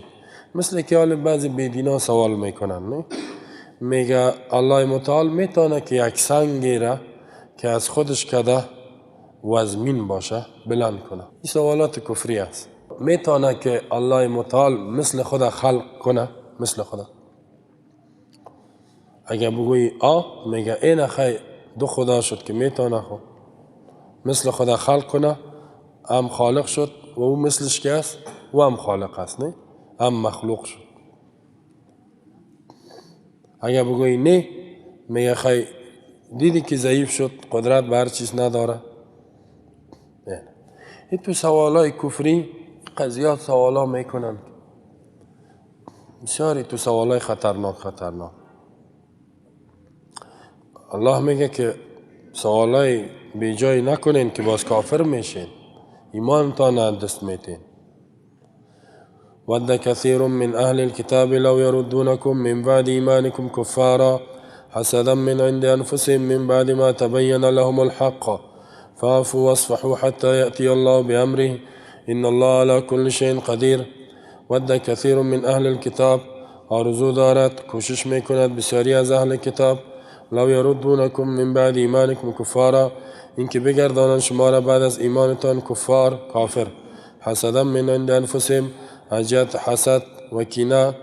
مثل که حال بعضی بیدینا سوال میکنن، نه؟ میگه الله متعال میتونه که یک سنگی را که از خودش کده وزمین باشه بلند کنه. این سوالات کفری است. میتونه که الله متعال مثل خود خلق کنه، مثل خدا. اگر بگویی آ، میگه این خی دو خدا شد که میتونه خود مثل خدا خلق کنه، هم خالق شد و او مثلش که است و هم خالق است، نه هم مخلوق شد. اگر بگویی نه، میگه خی دیدی که ضعیف شد، قدرت به هر چیز نداره. این تو سوالای کفری قضیات سوالا میکنن، بسیاری تو سوالای خطرناک خطرناک. الله میگه که سوالای بی جای نکنین که باز کافر میشین، ایمانتان از دست میتین. ود كثير من أهل الكتاب لو يردونكم من بعد إيمانكم كفارا حسدا من عند أنفسهم من بعد ما تبين لهم الحق فاعفوا واصفحوا حتى يأتي الله بأمره إن الله على كل شيء قدير. ود كثير من أهل الكتاب، آرزو دارد، کوشش میکند بسیاری از اهل کتاب، لو يردونكم من بعد ایمانکم کفارا، اینکه بگردانند شما را بعد از ایمانتان کفار، کافر. حسدا من عند انفسهم، از حسد و کینه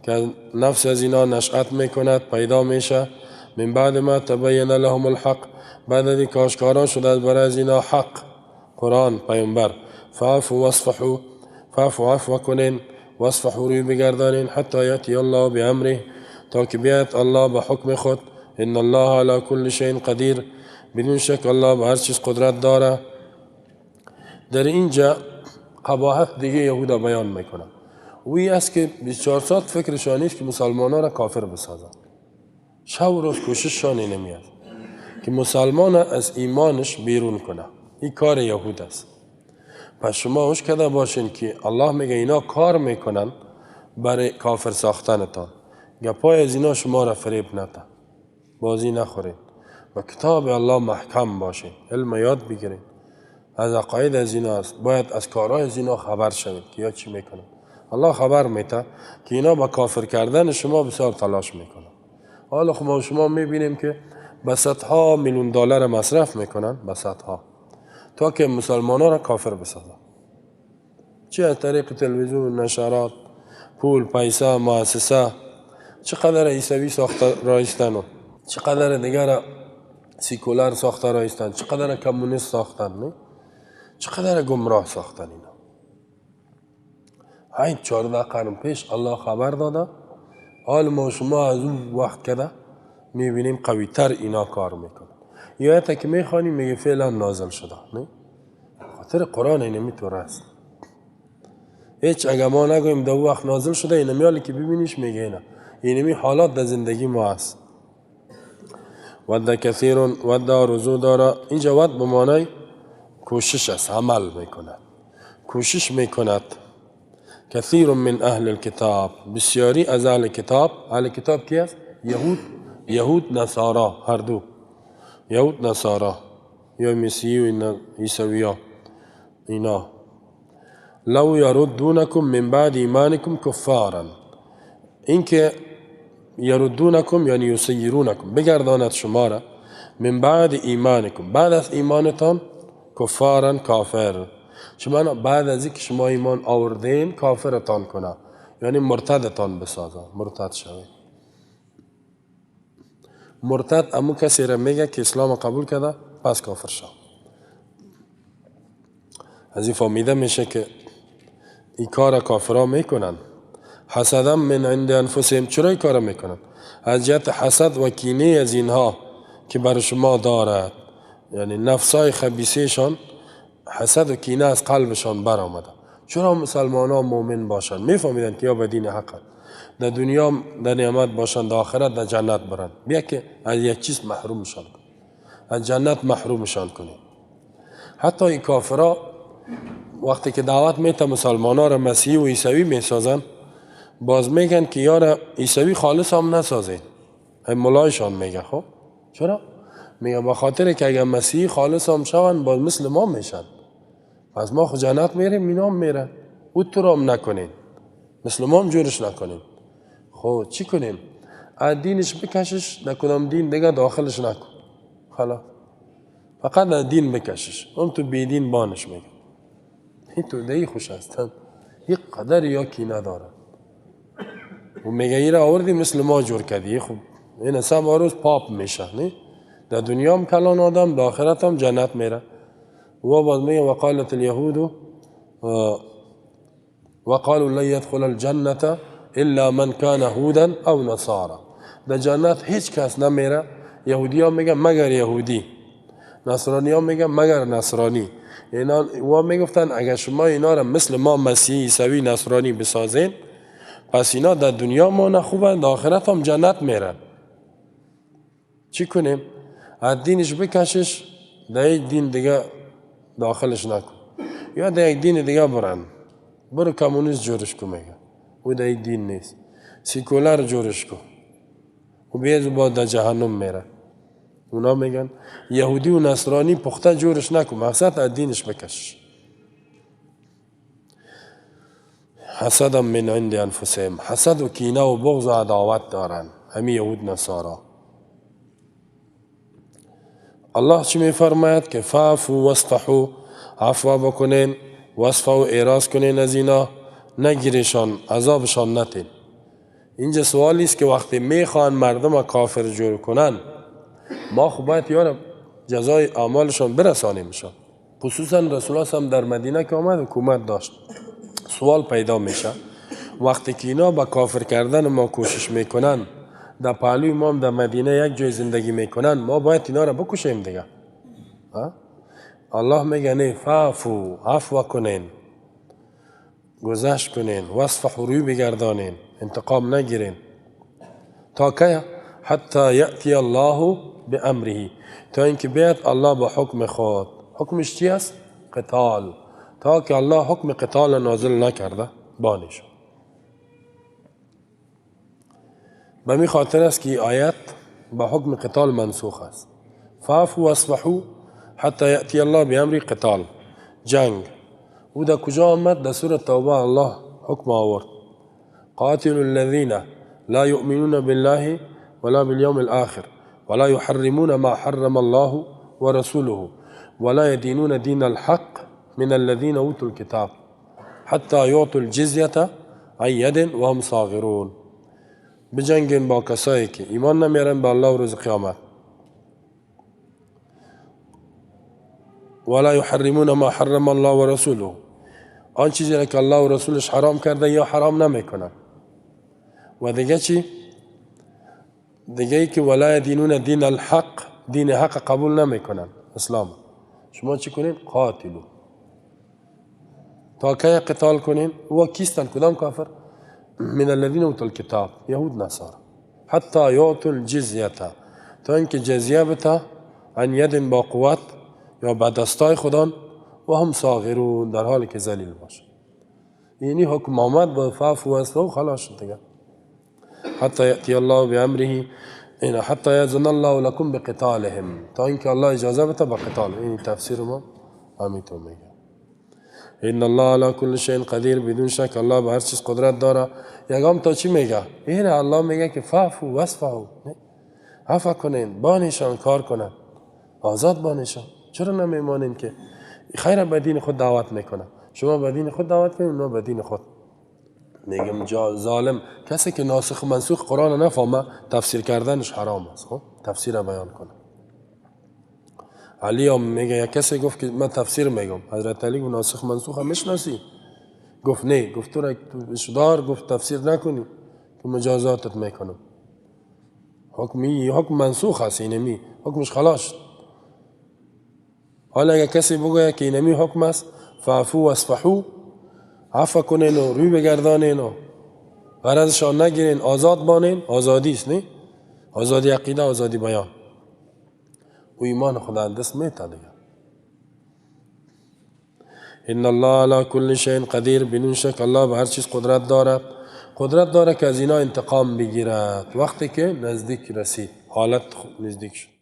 که نفس از اینا نشأت میکند، پیدا میشه. من بعد ما تبین لهم الحق، بعد از اینکه آشکارا شده از برای از اینا حق، قرآن، پیامبر. فاعفوا واصفحوا، فاعفوا عفو کنین، واصفحوا روی بگردانین، حتی یأتی الله بامره، تا که بیاد الله به حکم خود. ان الله علی کل شیء قدیر، بدون شک الله به هر چیز قدرت داره. در اینجا قباحت دیگه یهودا بیان میکنه. وی است که 24 ساعت فکرشان است که مسلمان ها را کافر بسازند. شب و روز کوشششان اینمی است که مسلمان از ایمانش بیرون کنه. این کار یهود است. پس شما هوش کرده باشین که الله میگه اینا کار میکنن برای کافر ساختنتان. گپای از اینا شما را فریب نده، بازی نخورین، با کتاب الله محکم باشین، علم یاد بگیرین، از عقاید از اینا است، باید از کارهای از اینا خبر شوید که یا چی میکنن. الله خبر میده که اینا با کافر کردن شما بسیار تلاش میکنن. حالا خب ما شما میبینیم که به صدها میلیون دلار مصرف میکنن، به صدها، تا که مسلمان ها را کافر بسازن. چه از طریق تلویزیون، نشرات، پول، پیسه، مؤسسه، چقدر عیسوی ساخته رایستن و چقدر دیگر سیکولار ساخته رایستن، چقدر کمونیست ساختن، نه؟ چقدر گمراه ساختن اینا. های 14 قرن پیش الله خبر داده. حال ما شما از اون وقت کده میبینیم قوی تر اینا کار میکنن. یه آیت که میخوانیم میگه فعلا نازل شده، نه؟ خاطر قرآن اینمی طور است. هیچ اگه ما نگوییم در وقت نازل شده، اینمی حالی که ببینیش میگه اینا اینمی حالات در زندگی ما است. ود کثیر ود آرزو داره. اینجا ود به معنای کوشش است، عمل میکند، کوشش میکند. کثیر من اهل الکتاب، بسیاری از اهل کتاب. اهل کتاب کی است؟ یهود، یهود نصارا، هر دو، یهود نصارا یا مسیحی و عیسوی ها اینا. لو یردونکم من بعد ایمانکم کفارا، اینکه یردونکم یعنی یسیرونکم، بگرداند شما را، من بعد ایمانکم، بعد از ایمانتان، کفارا کافر. چه معنا؟ بعد از اینکه شما ایمان آوردین کافرتان کنه، یعنی مرتدتان بسازه، مرتد شوید. مرتد امو کسی را میگه که اسلام قبول کرده پس کافر شد. از این فهمیده میشه که این کار کافرها میکنن. حسدا من عند انفسهم، چرا این کار میکنن؟ از جهت حسد و کینه از اینها که بر شما دارد، یعنی نفسای خبیثهشان حسد و کینه از قلبشان برآمده. چرا مسلمان ها مؤمن باشند؟ میفهمیدن که یا به دین حق در دنیا در نعمت باشند، در آخرت در جنت برند. بیا که از یک چیز محرومشان کنیم، از جنت محرومشان کنیم. حتی این کافرها وقتی که دعوت میته مسلمان ها را مسیحی و عیسوی میسازن، باز میگن که یار عیسوی خالص هم نسازین. این ملایشان میگه. خب چرا؟ میگه به خاطر که اگر مسیحی خالص هم شون باز مثل ما میشن، پس ما خود جنت میریم اینا هم میرن، او تو رو هم نکنین، مثل ما هم جورش نکنیم. خب چی کنیم؟ از دینش بکشش، نکنم دین دیگه داخلش نکن، خلاص فقط از دین بکشش، اون تو بی دین بانش میگه. این تو دی خوش هستن، یک قدر یا کینه دارن. و میگه ایره آوردی مثل ما جور کردی. خب این سه روز پاپ میشه، نه؟ در دنیا هم کلان آدم، در آخرت هم جنت میره. و باز میگه وقالت اليهود وقالوا لن يدخل الجنة الا من كان هودا او نصارا. در جنت هیچ کس نمیره. یهودی ها میگن مگر یهودی، نصرانی ها میگن مگر نصرانی. اینا و میگفتن اگر شما اینا را مثل ما مسیحی، عیسوی، نصرانی بسازین، پس اینا در دنیا ما نخوبن، در آخرت هم جنت میرن. چی کنیم؟ از دینش بکشش، در یک دین دیگه داخلش نکن، یا در یک دین دیگه برن، برو کمونیست جورش کن، میگه او در یک دین نیست، سیکولار جورش کن، و بیز با در جهنم میره. اونا میگن یهودی و نصرانی پخته جورش نکن، مقصد از دینش بکشش. حسدا من عند انفسهم، حسد و کینه و بغض و عداوت دارن همین یهود نصارا. الله چی میفرماید؟ که فعفو واصفحوا، عفو بکنین، وصف و اعراض کنین از اینا، نگیرشان، عذابشان نتین. اینجا سوالی است که وقتی میخوان مردم کافر جور کنن، ما خب باید یارا جزای اعمالشان برسانیمشان. خصوصا رسول الله هم در مدینه که آمد حکومت داشت، سوال پیدا میشه وقتی که اینا با کافر کردن ما کوشش میکنن، در پهلوی ما هم در مدینه یک جای زندگی میکنن، ما باید اینا را بکشیم دیگه. الله میگه نه، فعفو، عفو کنین، گذشت کنین، واصفحوا روی بگردانین، انتقام نگیرین. تا که؟ حتی یأتی الله بامره، تا اینکه بیاد الله با حکم خود. حکمش چی است؟ قتال. تا که الله حکم قتال نازل نکرده بانش. به می خاطر است که آیت با حکم قتال منسوخ است. فاعفوا واصفحوا حتی یأتی الله بامر قتال، جنگ. او در کجا آمد؟ در سوره توبه الله حکم آورد. قاتلوا الذین لا یؤمنون بالله ولا باليوم الآخر ولا يحرمون ما حرم الله ورسوله ولا يدينون دين الحق من الذين أوتوا الكتاب حتى يعطوا الجزية عن يد وهم صاغرون. بجنگین با کسایی که ایمان نمیارن به الله و روز قیامت. ولا يحرمون ما حرم الله ورسوله، آن چیزی را که الله و رسولش حرام کرده یا حرام نمیکنن. و دیگه چی؟ دیگه ای که ولا یدینون دین الحق، دین حق قبول نمیکنن، اسلام. شما چی کنین؟ قاتلو. تا کی قتال کنین؟ و کیستن؟ کدام کافر؟ من الذین اوتوا الکتاب، یهود نصارى. حتی یعطوا الجزیه، تا اینکه جزیه بته عن ید با قوت یا به دستای خودان، و هم صاغرون، در حالی که ذلیل باشه. یعنی حکم آمد با فاعفوا واصفحوا خلاص شد دیگه. حتی یأتی الله بامره، این حتی یأذن الله لکم بقتالهم، تا اینکه الله اجازه بده به قتال. این تفسیر ما همینطور میگه. ان الله علی کل شیء قدیر، بدون شک الله به هر چیز قدرت داره. یگام تا چی میگه؟ این الله میگه که فاعفوا واصفحوا، عفو کنین، بانشان کار کنن، آزاد بانشان. چرا نمیمانین که خیر به دین خود دعوت میکنه؟ شما به دین خود دعوت کنین، اونا به دین خود. میگم ظالم کسی که ناسخ منسوخ قرآن نفهمه، تفسیر کردنش حرام است. خب تفسیر بیان کنه. علی هم میگه، یک کسی گفت که من تفسیر میگم، حضرت علی گفت ناسخ منسوخ هم میشناسی؟ گفت نه. گفت تو را دار، گفت تفسیر نکنی که مجازاتت میکنم. حکمی حکم منسوخ است، اینمی حکمش خلاص. حالا اگه کسی بگوید که اینمی حکم است، فاعفوا واصفحوا، عفو کنین و روی بگردانین و غرضشان نگیرین، آزاد بانین. آزادی است، نه؟ آزادی عقیده، آزادی بیان. و ایمان خدا دست میته دیگه. ان الله علی کل شیء قدیر، بدون شک الله به هر چیز قدرت دارد. قدرت داره که از اینا انتقام بگیرد وقتی که نزدیک رسید، حالت نزدیک شد.